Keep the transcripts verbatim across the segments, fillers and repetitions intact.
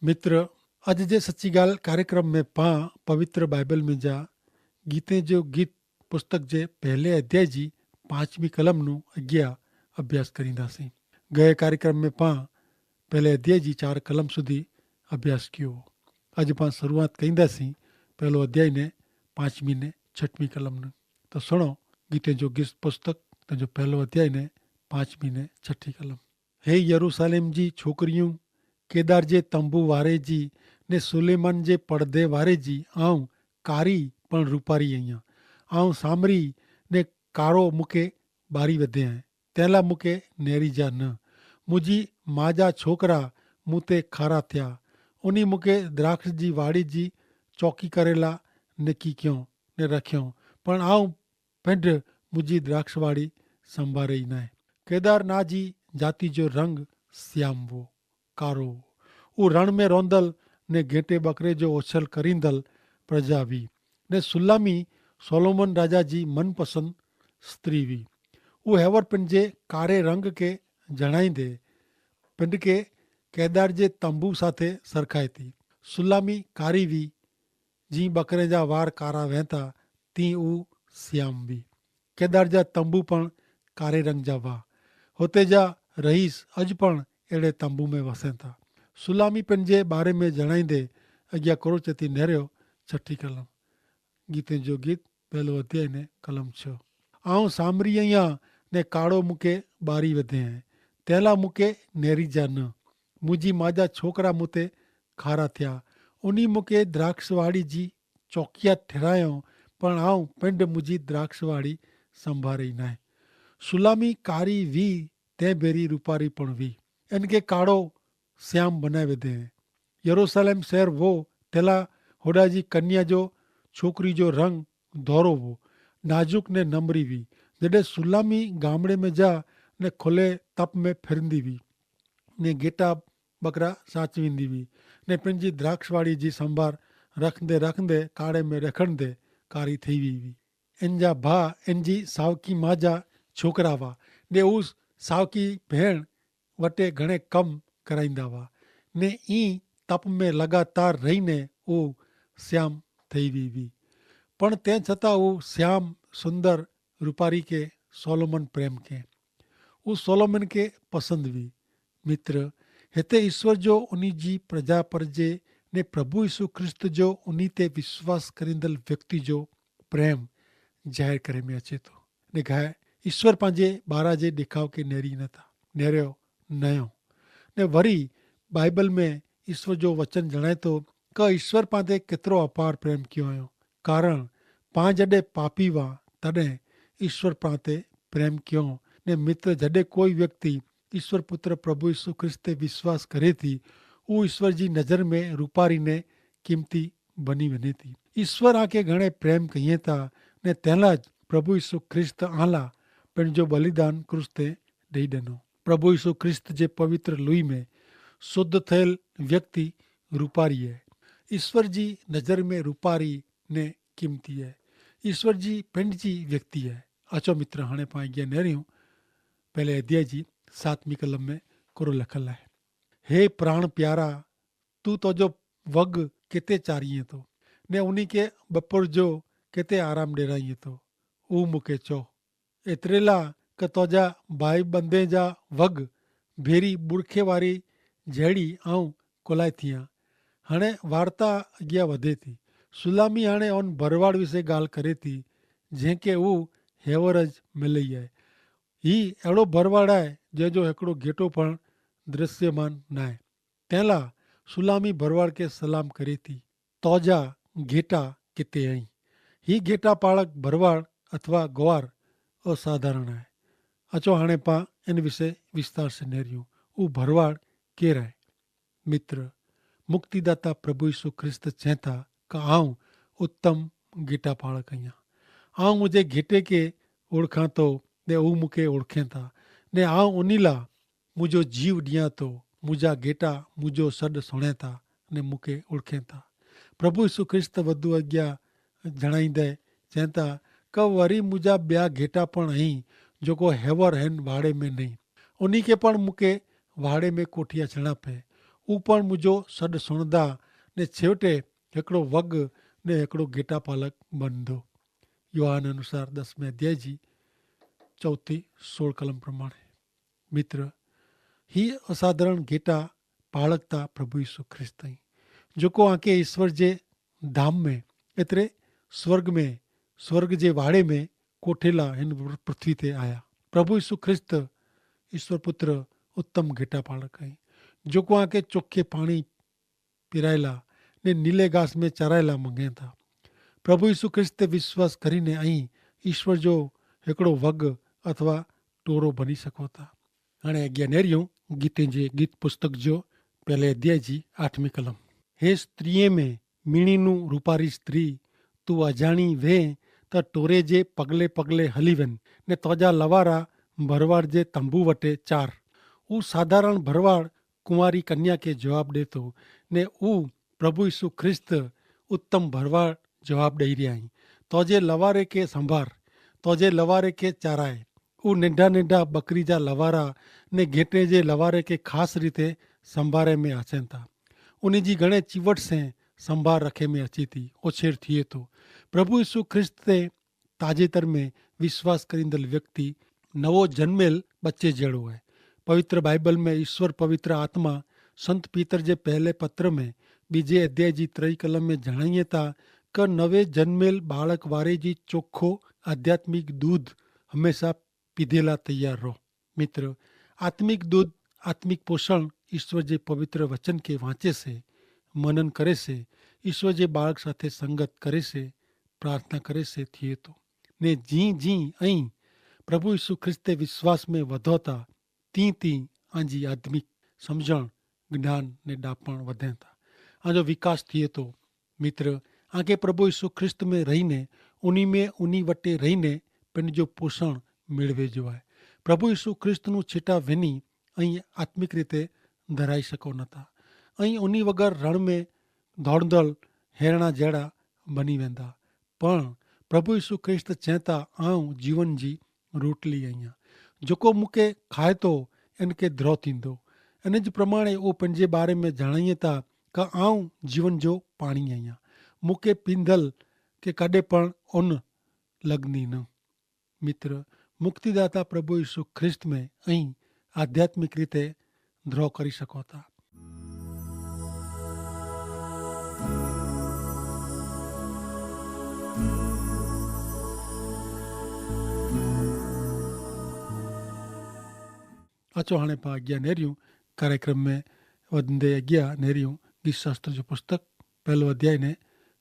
મિત્ર, અજ જે સચ્ચી ગાલ કાર્યક્રમ મેં પાં પવિત્ર બાઈબલ મેં જા ગીતે જો ગીત પુસ્તક જે પહેલે અધ્યાય જી પાંચમી કલમનું અજ્ઞા અભ્યાસ કરીંદા સી. ગયે કાર્યક્રમ મેં પાં પહેલે અધ્યાય જી ચાર કલમ સુધી અભ્યાસ કિયો. અજ પાં શરૂઆત કરીંદા સી પહેલો અધ્યાય ને પાંચમી ને છઠમી કલમનું. તો સુણો, ગીતે જો ગીત પુસ્તક તેનો પહેલો અધ્યાય ને પાંચમી ને છઠી કલમ. હે યરૂસાલેમ જી છોકરિયું, કેદાર જે તંબુ વારે જી ને સુલેમાન જે પડદે વારે જી આઉં કારી પણ રૂપારી અહિયા. આઉં સામરી ને કારો મુકે બારી વધે હૈં. તેલા મુકે નેરી જા ન. મુજી માજા છોકરા મુતે ખારા થ્યા. ઉની મુકે દ્રાક્ષ જી વાડી જી ચોકી કરેલા ને કી ક્યો ને રખ્યો. પણ આઉં પેંધ મુજી દ્રાક્ષવાડી સંભારે ઇનાય. કેદાર ના જી જાતિ જો રંગ સ્યામ વો, કારો વો. ઉ રણ મેં રોંદલ ને ગેંટે બકરે જો ઓછલ કરીંદલ પ્રજા વી. ને સુલામી સોલોમન રાજા જી મનપસંદ સ્ત્રી વી. ઉ હેવર પેંધ જે કારે રંગ કે જણાઈ દે પેંધ કે કેદાર જે તંબુ સાથે સરખાય તી. સુલામી કારી વી. જી બકરે જા વાર કારા વહેંતા તી ઉ સ્યામ વી. કેદાર જા તંબુ પણ કારે રંગ જા વાહ. હોતે જા રહીસ અજ પણ એડે તંબુ મેં વસેતા. સુલામી પેનજે બારે મેં જણાઈ દે અગિયા કરોડ ચેતી નેર્યો. છઠી કલમ. ગીતે જો ગીત પહેલો અધ્યાય ને કલમ છ. આઉં સામરી અહિયા ને કાળો મુકે બારી વધે હૈં. તેલા મુકે નેરી જા ન. મુજી માજા છોકરા મુતે ખારા થ્યા. ઉની મુકે દ્રાક્ષવાડી જી ચોકિયા ઠેરાયો. પણ આઉં પેંડ મુજી દ્રાક્ષવાડી સંભારી નાય. સુલામી કારી વી તે ભેરી રૂપારી પણ વી. એન કે કાળો સ્યામ બનાવે દે. યરૂસાલેમ શહેર વો તેલા હોડા જી કન્યા જો છોકરી જો રંગ ધોરો વો, નાજુક ને નમરી વી. જડે સુલામી ગામડે મેં જા ને ખોલે તપ મેં ફેરંદી વી ને ગેટા બકરા સાચવીંદી વી ને પેનજી દ્રાક્ષવાડી જી સંભાર રખંદે રખંદે કાળે મેં રખંદે કારી થઈ વી વી. એનજા ભા એનજી સાવકી માજા છોકરા વા ને ઉસ સાવકી ભેણ વટે ઘણે કમ કરાઈંદા વા. ને ઈ તપ મેં લગાતાર રહી ને ઉ સ્યામ થઈ વી વી. પણ તે છતાં ઉ સ્યામ સુંદર રૂપારી કે સોલોમન પ્રેમ કે ઉ સોલોમન કે પસંદ વી. મિત્ર, હેતે ઈસ્વર જો ઉની જી પ્રજા પર જે ને પ્રભુ ઈસુ ખ્રિસ્ત જો ઉની તે વિશ્વાસ કરીંદલ વ્યક્તિ જો પ્રેમ જાહેર કરે મેં અચેતો. ને ગાય ઈસ્વર પાંજે બારા જે દેખાવ કે નેરી નતા નેર્યો નયો. ને વરી બાઈબલ મેં ઈસ્વર જો વચન જણાયતો કે ઈસ્વર પાંતે કેતરો અપાર પ્રેમ કિયો અયો. કારણ પાંજે પાપી વા તદે ઈસ્વર પાંતે પ્રેમ કિયો. ને મિત્ર જડે કોઈ વ્યક્તિ ઈસ્વર પુત્ર પ્રભુ ઈસુ ખ્રિસ્ત તે વિશ્વાસ કરે થી ઉ ઈસ્વર જી નજર મેં રૂપારી ને કિંમતી બની વને થી. ઈસ્વર આંકે ઘણે પ્રેમ કહિયે થા ને તેના જ પ્રભુ ઈસુ ખ્રિસ્ત આલા પણ જો બલિદાન ક્રૂસ તે દઈ દેનો. પ્રભુ ઈસુ ખ્રિસ્ત જે પવિત્ર લુઈ મેં શુદ્ધ થયેલ વ્યક્તિ રૂપારી હૈ. ઈસ્વર જી નજર મેં રૂપારી ને કિંમતી હૈ. ઈસ્વર જી પેંડ જી વ્યક્તિ હૈ. અચો મિત્ર હણે પાં અગિયા નહીં રહ્યું. પહેલે અધ્યાય જી સાતમી કલમ મેં કોરો લખલ હૈ. હે પ્રાણ પ્યારા, તું તોજો વગ કેતે ચારિયે તો ને ઉની કે બપોર જો કેતે આરામ ડેરાઈ તો ઉહ મુકે ચો. એતરેલા કે તોજા ભાઈ બંધે જા વગ ભેરી બુરખે વારી જેડી આઉં કોલાઈ થિયા. હણે વાર્તા અગિયા વધે થી. સુલામી હણે ઓન ભરવાડ વિશે ગાલ કરે થી જેંકે ઉહ હેવર જ મિલઈ હૈ. હી એડો ભરવાડ હૈ જેજો હેકડો ગેટો પણ દ્રશ્યમાન નાય. તેલા સુલામી ભરવાડ કે સલામ કરે થી. તોજા ગેટા કિતે અહીં? હી ગેટા પાળક ભરવાડ અથવા ગવાર અસાધારણ હૈ. અચો હાણે પા એન વિશે વિસ્તાર સે નેર્યું. ઉં ભરવાડ કેર હૈ? મિત્ર, મુક્તિદાતા પ્રભુ ઈસુ ખ્રિસ્ત ચેંતા કા આઉં ઉત્તમ ગેટા પાળક અહિયા. આઉં મુઝે ગેટે કે ઓળખાં તો ને ઉં મુકે ઓળખેં તા ને આઉં ઉનીલા મુઝે જીવ દિયા તો મુઝે ગેટા મુઝે સદ સુણે તા ને મુકે ઓળખેં તા. પ્રભુ ઈસુ ખ્રિસ્ત વધુ અજ્ઞા જણાઈ દે ચેંતા, કે વરી મુઝે બ્યા ગેટા પણ અહીં જોકો હેવર હેન વાડે મેં નહીં. ઉની કે પણ મુકે વાડે મેં કોઠિયા છેણા પે. ઉપણ મુજો સડ સુણદા, ને છેવટે હેકડો વગ ને હેકડો ગેટા પાલક બનદો. યોહાન અનુસાર દસમે અધ્યાય જી ચૌથી સોળ કલમ પ્રમાણે. મિત્ર, હી અસાધારણ ગેટા પાલકતા પ્રભુ ઈસુ ખ્રિસ્ત અહીં, જોકો આંકે ઈસ્વર જે ધામ મેં, એતરે સ્વર્ગ મેં, સ્વર્ગ જે વાડે મેં કોઠેલા હેન પૃથ્વી તે આયા. પ્રભુ ઈસુ ખ્રિસ્ત ઈસ્વર પુત્ર ઉત્તમ ગેટા પાલક અહીં, જોકો આંકે ચોખે પાણી પિરાયેલા ને નીલે ગાસ મેં ચરાયેલા મંગેતા. પ્રભુ ઈસુ ખ્રિસ્ત તે વિશ્વાસ કરીને અહીં ઈસ્વર જો હેકડો વગ અથવા ટોરો ભની સકોતા. અને અજ્ઞાનેરિયો ગીતે જે ગીત પુસ્તક જો પહેલે અધ્યાય જી આઠમી કલમ. હે સ્ત્રીએ મેં મિણીનું રૂપારી સ્ત્રી, તું અજાણી વે તો ટોરે જે પગલે પગલે હલી વેન, ને તોજા લવારા ભરવાડ જે તંબુ વટે ચાર. ઉં સાધારણ ભરવાડ કુંવારી કન્યા કે જવાબ દેતો, ને ઉં પ્રભુ ઈસુ ખ્રિસ્ત ઉત્તમ ભરવાડ જવાબ દઈ રહ્યા હી. તોજે લવારે કે સંભાર, તોજે લવારે કે ચારાએ. ઉં નેંધા નેંધા બકરી જા લવારા ને ગેંટે જે લવારે કે ખાસ રીતે સંભારે મેં હસેન થા. ઉની જી ઘણે ચીવટ સે સંભાર રખે મેં હચી થી ઓછેર થિયે તો. પ્રભુ ઈસુ ખ્રિસ્ત તે તાજેતર મેં વિશ્વાસ કરીંદલ વ્યક્તિ નવો જન્મેલ બચ્ચે જેડો હૈ. પવિત્ર બાઈબલ મેં ઈસ્વર પવિત્ર આત્મા સંત પીતર જે પહેલે પત્ર મેં બીજે અધ્યાય જી ત્રય કલમ મેં જણાયે તા, કે નવે જન્મેલ બાળક વારે જી ચોખો આધ્યાત્મિક દૂધ હમેંશા પીધેલા તૈયાર રહો. મિત્ર, આત્મિક દૂધ, આત્મિક પોષણ ઈસ્વર જે પવિત્ર વચન કે વાંચે સે, મનન કરે સે, ઈસ્વર જે બાળક સાથે સંગત કરે સે, પ્રાર્થના કરે સે થિયે તો. ને જી જી અહીં પ્રભુ ઈસુ ખ્રિસ્તે વિશ્વાસ મેં વધોતા તી તી આજી આધ્યાત્મિક સમઝણ, જ્ઞાન ને ડાપણ વધેતા, આજો વિકાસ થિયે તો. મિત્ર, આગે પ્રભુ ઈસુ ખ્રિસ્ત મેં રહીને ઉની મેં ઉની વટે રહીને પેનજો પોષણ મેળવે જો આય. પ્રભુ ઈસુ ખ્રિસ્તનું છીટા વેની અહીં આત્મિક રીતે ધરાઈ શકો નતા. અહીં ઉની વગર રણ મેં ધોડધોડ હેરણા જેડા બની વેંદા. પણ પ્રભુ ઈસુ ખ્રિસ્ત ચેંતા, આઉં જીવન જી રોટલી અહિયા, જોકો મુકે ખાય તો એન કે ધ્રો થીંદો. અને જ પ્રમાણે ઓ પંજે બારે મેં જણાયે તા, કા આઉં જીવન જો પાણી અહિયા, મુકે પીંધલ કે કદે પણ ઉન લગની ન. મિત્ર, મુક્તિદાતા પ્રભુ ઈસુ ખ્રિસ્ત મેં અહીં આધ્યાત્મિક રીતે ધ્રો કરી શકો તા. અચો હાણે પા અજ્ઞા નેર્યું કાર્યક્રમ મેં વધને અજ્ઞા નેર્યું. ગીત શાસ્ત્ર જો પુસ્તક પહેલો અધ્યાય ને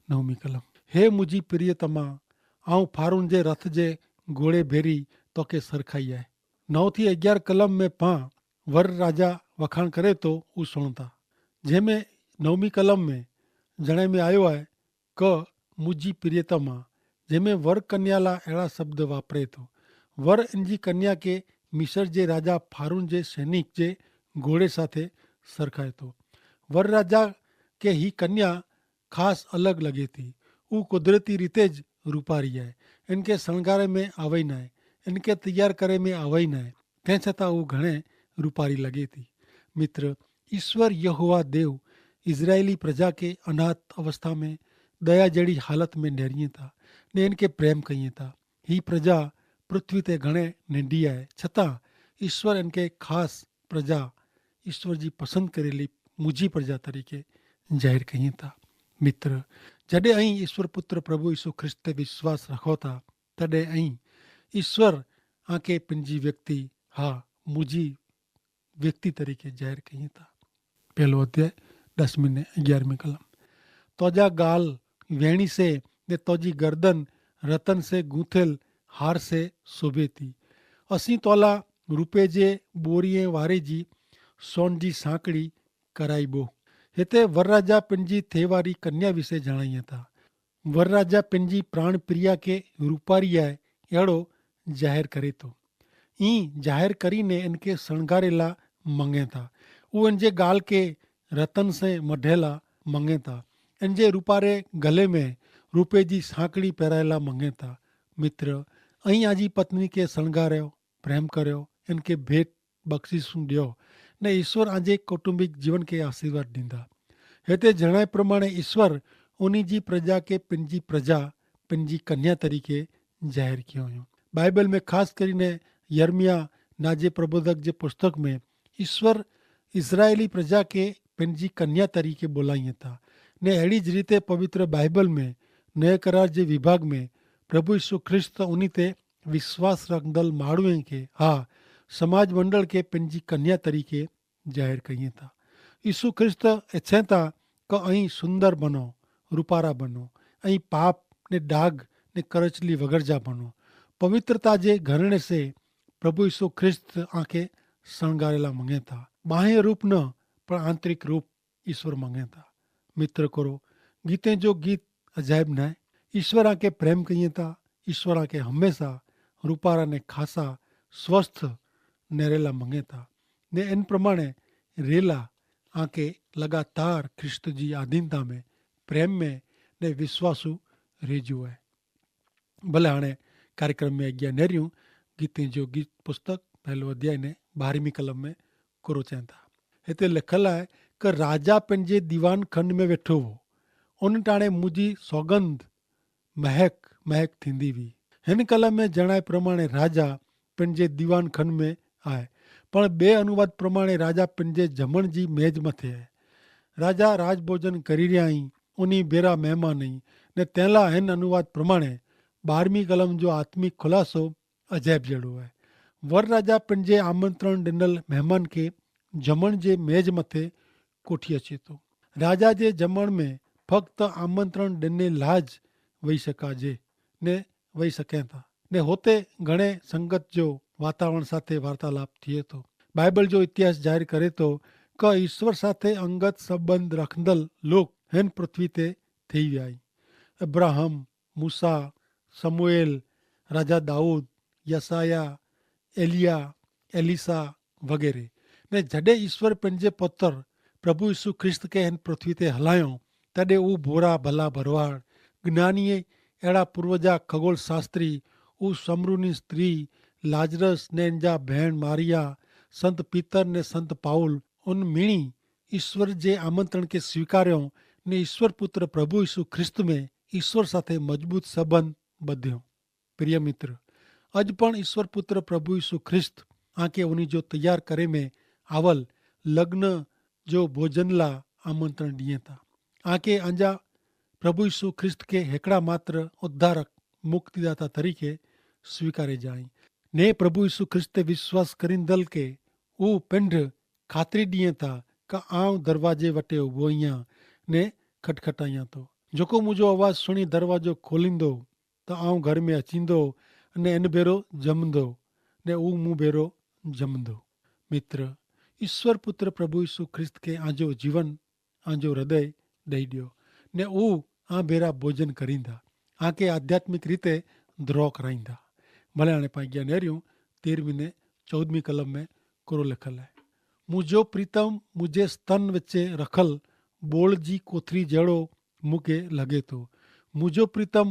નવમી કલમ. હે મુજી પ્રિયતમા, આઉં ફારૂન જે રથ જે ગોળે ભેરી તોકે સરખાઈ આય. નવ થી અગિયાર કલમ મેં પાં વર રાજા વખાણ કરે તો ઉસણતા, જેમે નવમી કલમ મેં જણાઈ મેં આયો આય, કે મુજી પ્રિયતમા, જેમે વર કન્યાલા એડા શબ્દ વાપરે તો. વર એનજી કન્યા કે મિસર જે રાજા ફારૂન જે સૈનિક જે ગોળે સાથે સરખાય તો. વર રાજા કે હી કન્યા ખાસ અલગ લગે થી. ઉં કુદરતી રીતે જ રૂપારી આય. એનકે સણગારે મેં આવય નાય, એનકે તૈયાર કરે મેં આવય નાય, તે છતાં ઉં ઘણે રૂપારી લગે થી. મિત્ર, ઈસ્વર યહોવા દેવ ઇઝરાયેલી પ્રજા કે અનાથ અવસ્થા મેં દયા જેડી હાલત મેં નેરિયે થા, ને એનકે પ્રેમ કહિયે થા. હી પ્રજા પૃથ્વી તે ઘણે નેંડી આય, છતાં ઈસ્વર એનકે ખાસ પ્રજા, ઈસ્વર જી પસંદ કરેલી મુજી પ્રજા તરીકે જાહેર કહિયે થા. મિત્ર, જડે અહીં ઈસ્વર પુત્ર પ્રભુ ઈસુ ખ્રિસ્ત તે વિશ્વાસ રખો થા, તદે અહીં ઈસ્વર આંકે પનજી વ્યક્તિ, હા, મુજી વ્યક્તિ તરીકે જાહેર કહિયે થા. પહેલો અધ્યાય દસમી ને અગિયારમી કલમ. તોજા ગાલ વેણી સે ને તોજી ગર્દન રતન સે ગૂંથેલ હાર સે શોભે થી. અસી તોલા રૂપે જે બોરિયે વારે જી સોન જી સાંકડી કરાઈબો. હેતા વરરાજા પનજી થેવારી કન્યા વિશે જણાઈ થા. વરરાજા પનજી પ્રાણપ્રિયા કે રૂપારિયા એડો જાહેર કરે તો. ઈ જાહેર કરીને એનકે સણગારેલા મંગેતા. ઉ એનજે ગાલ કે રતન સે મઢેલા મંગેતા. એનજે રૂપારે ગલે મેં રૂપે જી સાંકડી પહેરાયેલા મંગેતા. મિત્ર, અહીં આજી પત્ની કે સણગાર્યો, પ્રેમ કર્યો, એનકે ભેટ બક્ષિસ ડ્યો, ને ઈસ્વર આજે કૌટુંબિક જીવન કે આશીર્વાદ દીધા. હેતે જણાય પ્રમાણે ઈસ્વર ઉની જી પ્રજા કે પનજી પ્રજા પનજી કન્યા તરીકે જાહેર કિયો હોયો. બાઈબલ મેં ખાસ કરીને યર્મિયા નાજે પ્રબોધક જે પુસ્તક મેં ઈસ્વર ઇઝરાયેલી પ્રજા કે પનજી કન્યા તરીકે બોલાઈ હતા. ને એડી જ રીતે પવિત્ર બાઈબલ મેં નય કરાર જે વિભાગ મેં પ્રભુ ઈસુ ખ્રિસ્ત ઉની તે વિશ્વાસ રખદલ માણુએ કે હા સમાજ મંડળ કે પનજી કન્યા તરીકે જાહેર કહિયે થા. ઈસુ ખ્રિસ્ત એચ્છે થા કે અહીં સુંદર બનો, રૂપારા બનો, અહીં પાપ ને ડાગ ને કરચલી વગર જા બનો. પવિત્રતા જે ઘરણે સે પ્રભુ ઈસુ ખ્રિસ્ત આંખે સણગારેલા મંગે થા. બાહ્ય રૂપ ન પણ આંતરિક રૂપ ઈસુ મંગે થા. મિત્ર કરો, ગીતે જો ગીત અજાયબ નાય. ઈસ્વર આંકે પ્રેમ કહિયે થા. ઈસ્વર આંકે હમેંસા રૂપારા ને ખાસા સ્વસ્થ નેરેલા મંગે થા. ને એન પ્રમાણે રેલા આંકે લગાતાર ખ્રિસ્ત જી આધીનતા મેં પ્રેમ મેં ને વિશ્વાસુ રેજુ હૈ. ભલે હાણે કાર્યક્રમ મેં અજ્ઞા નેર્યું ગીતે જો ગીત પુસ્તક પહેલો અધ્યાય ને બારીમી કલમ મેં કુરો ચેંતા. હેતરે લેખલ આય કે રાજા પન જે દિવાન ખંડ મેં વેઠો વો ઉન ટાણે મુજી સોગંધ મહેક મહેક થીંદી વી. હેન કલમ મેં જણાય પ્રમાણે રાજા પન જે દિવાન ખંડ મેં આય. પણ બે અનુવાદ પ્રમાણે રાજા પન જે જમણ જી મેજ મતે આય. રાજા રાજભોજન કરી રહ્યા હી ઉની ભેરા મહેમાન હી. ને તેલા હેન અનુવાદ પ્રમાણે બારમી કલમ જો આત્મિક ખુલાસો અજાયબ જેડો હૈ. વર રાજા પન જે આમંત્રણ ડેનલ મહેમાન કે જમણ જે મેજ મતે કોઠી અચેતો. રાજા જે જમણ મેં ફક્ત આમંત્રણ ડેને લાજ વહી શકાજે ને વહી શકેતા. ને હોતે ઘણે સંગત જો વાતાવરણ સાથે વાર્તાલાપ થિયેતો. બાઈબલ જો ઇતિહાસ જાહેર કરેતો કે ઈસ્વર સાથે અંગત સંબંધ રખંદલ લોક હેન પૃથ્વી તે થઈ વ્યાઈ. અબ્રાહમ, મૂસા, સમૂએલ, રાજા દાઉદ, યસાયા, એલિયા, એલિસા વગેરે. ને જડે ઈસ્વર પેનજે પત્ર પ્રભુ ઈસુ ખ્રિસ્ત કે હેન પૃથ્વી તે હલાયો, તદે ઉં ભોરા ભલા ભરવાડ જ્ઞાનીએ એડા પૂર્વજા ખગોલ શાસ્ત્રી ઉં સમરૂની સ્ત્રી લાજરસ ને એનજા ભેણ મારિયા, સંત પિતર ને સંત પાઉલ ઉન મિણી ઈસ્વર જે આમંત્રણ કે સ્વીકાર્યો. ને ઈસ્વર પુત્ર પ્રભુ ઈસુ ખ્રિસ્ત મેં ઈસ્વર સાથે મજબૂત સંબંધ બધ્યો. પ્રિય મિત્ર, અજ પણ ઈસ્વર પુત્ર પ્રભુ ઈસુ ખ્રિસ્ત આંકે ઉની જો તૈયાર કરે મેં આવલ લગ્ન જો ભોજન લા આમંત્રણ દિયે તા. આંકે આંજા પ્રભુ ઈસુ ખ્રિસ્ત કે હેકડા માત્ર ઉદ્ધારક મુક્તિદાતા તરીકે સ્વીકારે જાય. ને પ્રભુ ઈસુ ખ્રિસ્ત તે વિશ્વાસ કરીંદલ કે ઉં પેંધ ખાતરી દિયે તા કે આઉં દરવાજે વટે ઉભો અહિયા ને ખટખટાયા તો. જોકો મુજો અવાજ સુણી દરવાજો ખોલીંદો તો આઉં ઘર મેં અચીંદો અને એન ભેરો જમંદો ને ઉં મું ભેરો જમંદો. મિત્ર, ઈસ્વર પુત્ર પ્રભુ ઈસુ ખ્રિસ્ત કે આજો જીવન આજો હૃદય દઈ દ્યો ને ઉં આ ભેરા ભોજન કરીંદા આકે આધ્યાત્મિક રીતે દ્રોહ કરાઈંદા. ભલે આણે પાંગ્યા નેર્યું તેરમી ને ચૌદમી કલમ મેં કોરો લેખલ હૈ. મુજો પ્રિતમ મુજે સ્તન વચ્ચે રખલ બોળ જી કોથરી જેડો મુકે લગે તો. મુજો પ્રિતમ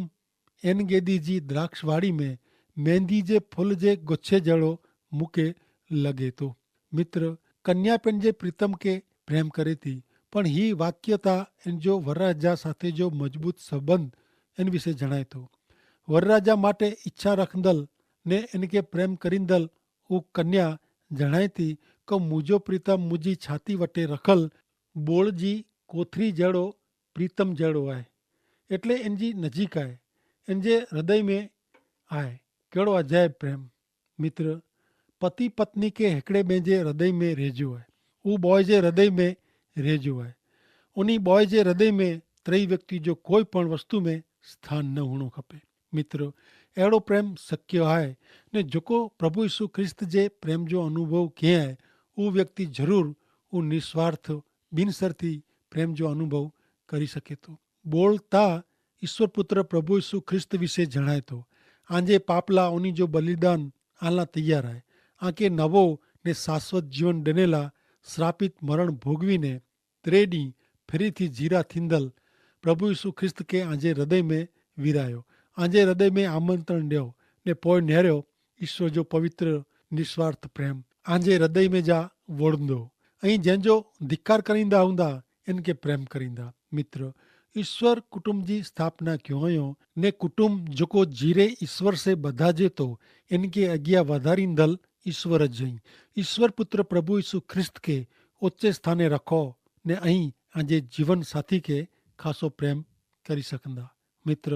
એન ગેદી જી દ્રાક્ષવાડી મેં મેંદી જે ફુલ જે ગોચ્છે જેડો મુકે લગે તો. મિત્ર, કન્યા પેનજે પ્રિતમ કે પ્રેમ કરે તી. પણ હી વાક્યતા એન જો વરરાજા સાથે જો મજબૂત સંબંધ એન વિશે જણાય તો. વરરાજા માટે ઇચ્છા રખંદલ ને એન કે પ્રેમ કરીંદલ ઉં કન્યા જણાય તી કે મુજો પ્રિતમ મુજી છાતી વટે રખલ બોળ જી કોથરી જેડો પ્રિતમ જેડો આય. એટલે એન જી નજીક આય, એન જે હૃદય મેં આય. કેડો અજાયબ પ્રેમ. મિત્ર, પતિ પત્ની કે હેકડ઼ે મેં જે હૃદય મેં રહેજ્યો આય ઉં બોય જે હૃદય મેં રહેજ્યો આય. ઉની બોય જે હૃદય મેં ત્રય વ્યક્તિ જો કોઈ પણ વસ્તુ મેં સ્થાન ન હોણો ખપે. મિત્ર, એડો પ્રેમ શક્ય આય. ને જોકો પ્રભુ ઈસુ ખ્રિસ્ત જે પ્રેમ જો અનુભવ કહેં આય ઉં વ્યક્તિ જરૂર ઉં નિસ્વાર્થ બિનસરથી પ્રેમ જો અનુભવ કરી શકે તો. બોલતા ઈસ્વર પુત્ર પ્રભુ ઈસુ ખ્રિસ્ત વિશે જણાયતો. આંજે પાપલા ઓની જો બલિદાન આલા તૈયાર હૈ. આંકે નવો ને શાશ્વત જીવન ડનેલા શ્રાપિત મરણ ભોગવીને ત્રેડી ફેરીથી જીરા થીંદલ પ્રભુ ઈસુ ખ્રિસ્ત કે આંજે હૃદય મેં વિરાયો, આંજે હૃદય મેં આમંત્રણ ડ્યો ને પોય નેર્યો. ઈસ્વર જો પવિત્ર નિસ્વાર્થ પ્રેમ આંજે હૃદય મેં જા વોડંદો. અહીં જેન જો ધિક્કાર કરીંદા હુંદા એન કે પ્રેમ કરીંદા. મિત્ર, ઈસ્વર કુટુંબ જી સ્થાપના ક્યો હૈં, ને કુટુંબ જોકો જીરે ઈસ્વર સે બધાજે તો એન કે અગિયા વધારીંદલ ઈસ્વર જ હૈં. ઈસ્વર પુત્ર પ્રભુ ઈસુ ખ્રિસ્ત કે ઓચ્ચે સ્થાને રખો, ને અહીં આજે જીવન સાથી કે ખાસો પ્રેમ કરી સકંદા. મિત્ર,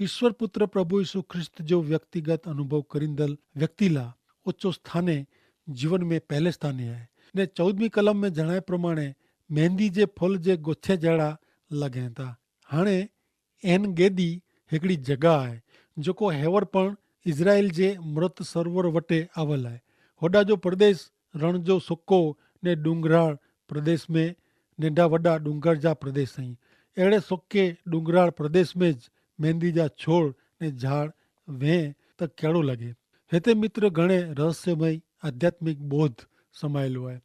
ઈસ્વર પુત્ર પ્રભુ ઈસુ ખ્રિસ્ત જો વ્યક્તિગત અનુભવ કરીંદલ વ્યક્તિલા ઓચ્ચો સ્થાને જીવન મેં પહેલે સ્થાને હૈ. ને ચૌદમી કલમ મેં જણાય પ્રમાણે મહેંદી જે ફલ જે ગોથ્યા જેડા લગે થા. હાણે એન ગેદી હેકડી જગા હૈ, જોકો હેવર પણ ઇઝરાયેલ જે મૃત સર્વર વટે આવલ હૈ. હોડા જો પ્રદેશ રણ જો સોકો ને ડુંગરાળ પ્રદેશ મેં નેંડા વડા ડુંગર જા પ્રદેશ હૈં. એડે સોકે ડુંગરાળ પ્રદેશ મેં જ મહેંદી જા છોડ ને ઝાડ વેં તો કેડો લગે? હેતે મિત્ર ઘણે રહસ્યમય આધ્યાત્મિક બોધ સમાયેલો હૈ.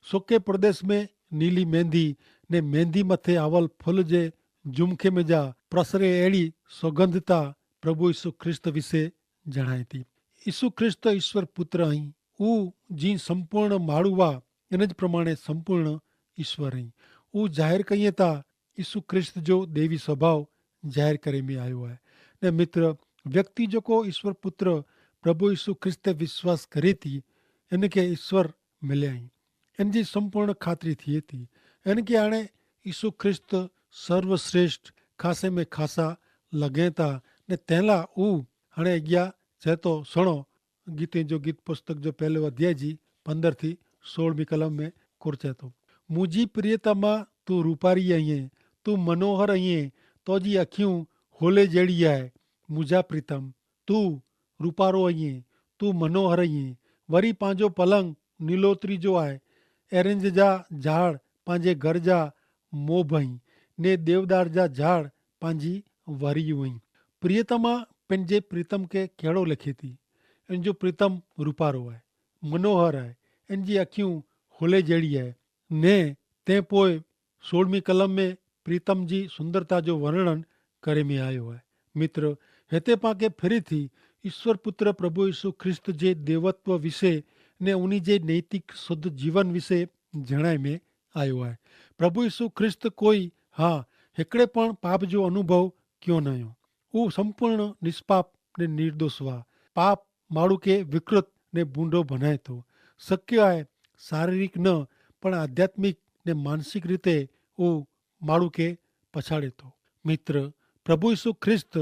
સોકે પ્રદેશ મેં નીલી મહેંદી ને મહેંદી મતે આવલ ફલ જે જુમખે મેં જા પ્રસરે એડી સોગંધતા પ્રભુ ઈસુ ખ્રિસ્ત વિશે જણાયતી. ઈસુ ખ્રિસ્ત ઈસ્વર પુત્ર અહીં. ઉ જી સંપૂર્ણ માળુવા એન જ પ્રમાણે સંપૂર્ણ ઈસ્વર અહીં. ઉ જાહેર કહિએ તા ઈસુ ખ્રિસ્ત જો દેવી સ્વભાવ જાહેર કરે મેં આયો હૈ. ને મિત્ર, વ્યક્તિ જોકો ઈસ્વર પુત્ર પ્રભુ ઈસુ ખ્રિસ્ત વિશ્વાસ કરે તી એન કે ઈસ્વર મિલે અહીં. એન જી સંપૂર્ણ ખાતરી થી તી એન કે આણે ઈસુ ખ્રિસ્ત સર્વશ્રેષ્ઠ ખાસે મેં ખાસા લગે તા. ને તેલા ઉ હણે અગિયા ચેતો સુણો. ગીતે જો ગીત પુસ્તક જો પહેલો અધ્યાય જી પંદર થી સોળમી કલમ મેં કોર ચેતો, મુઝે પ્રિયતમા તું રૂપારી અહિયે, તું મનોહર અહિયે, તોજી અખ્યું હોલે જેડી આય. મુઝા પ્રિતમ, તું રૂપારો અહિયે, તું મનોહર અહિયે. વરી પાંજો પલંગ નીલોતરી જો આય. એરેંજ જા ઝાડ પાંજે ઘર જા મોભ અહીં, ને દેવદાર જા ઝાડ પાંજી વરી અહીં. પ્રિયતમા પેનજે પ્રિતમ કે કહેડો લેખે તી? એન જો પ્રિતમ રૂપારો આય, મનોહર આય, એન જી અખ્યું હોલે જેડી આય. ને તે પોય સોળમી કલમ મેં પ્રિતમ જી સુંદરતા જો વર્ણન કરે મેં આયો આય. મિત્ર, હેતે પાંકે ફેરી થી ઈસ્વર પુત્ર પ્રભુ ઈસુ ખ્રિસ્ત જે દેવત્વ વિશે ને ઉની જે નૈતિક શુદ્ધ જીવન વિશે જણાય મેં આયો આય. પ્રભુ ઈસુ ખ્રિસ્ત કોઈ, હા, હેકડ઼ે પણ પાપ જો અનુભવ ક્યો નયો. ઉં સંપૂર્ણ નિષ્પાપ ને નિર્દોષ વા. પાપ માણું કે વિકૃત ને ભૂંડો ભનાય તો શક્ય આય, શારીરિક ન પણ આધ્યાત્મિક ને માનસિક રીતે ઉં માણું કે પછાડે તો. મિત્ર, પ્રભુ ઈસુ ખ્રિસ્ત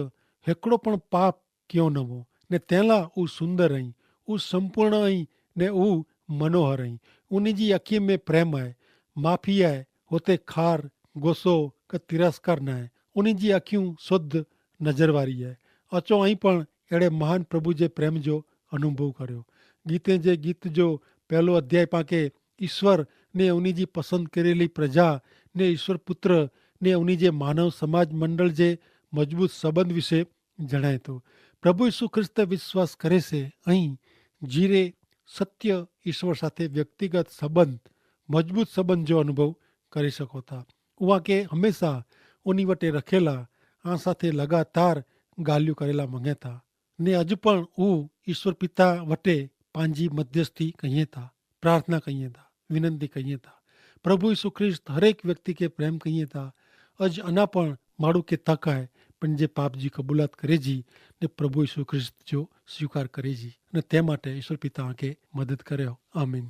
હેકડો પણ પાપ ક્યો નવો, ને તેલા ઉં સુંદર અહીં, ઉં સંપૂર્ણ અહીં, ને ઉં મનોહર અહીં. ઉની જી અખી મેં પ્રેમ આય, માફી આય, હોતે ખાર, ગોસો કે તિરસ્કાર નાય. ઉની જી અખ્યું શુદ્ધ નજરવારી આય. અચો અહીં પણ એડે મહાન પ્રભુ જે પ્રેમ જો અનુભવ કર્યો. ગીતે જે ગીત જો પહેલો અધ્યાય પાંકે ઈસ્વર ને ઉની જી પસંદ કરેલી પ્રજા ને ઈસ્વર પુત્ર ને ઉની જે માનવ સમાજ મંડળ જે મજબૂત સંબંધ વિશે જણાયતો. પ્રભુ ઈસુ ખ્રિસ્ત વિશ્વાસ કરે સે અહીં જીરે સત્ય ઈસ્વર સાથે વ્યક્તિગત સંબંધ, મજબૂત સંબંધ જો અનુભવ કરી શકો થા. ઉઆ કે હમેંસા ઉની વટે રખેલા, આ સાથે લગાતાર ગાલ્યું કરેલા મંગેતા. ને અજ પણ ઉં ઈસ્વર પિતા વટે પાંજી મધ્યસ્થી કહિએ થા, પ્રાર્થના કહિએ થા, વિનંતી કહિએ થા. પ્રભુ ઈસુ ખ્રિસ્ત હરેક વ્યક્તિ કે પ્રેમ કહિએ થા. અજ અના પણ માડૂ કે તક આય, પણ જે પાપ જી કબૂલાત કરે જી ને પ્રભુ ઈસુ ખ્રિસ્ત જો સ્વીકાર કરે જી, અને તે માટે ઈસ્વર પિતા આકે મદદ કરે હો. આમીન.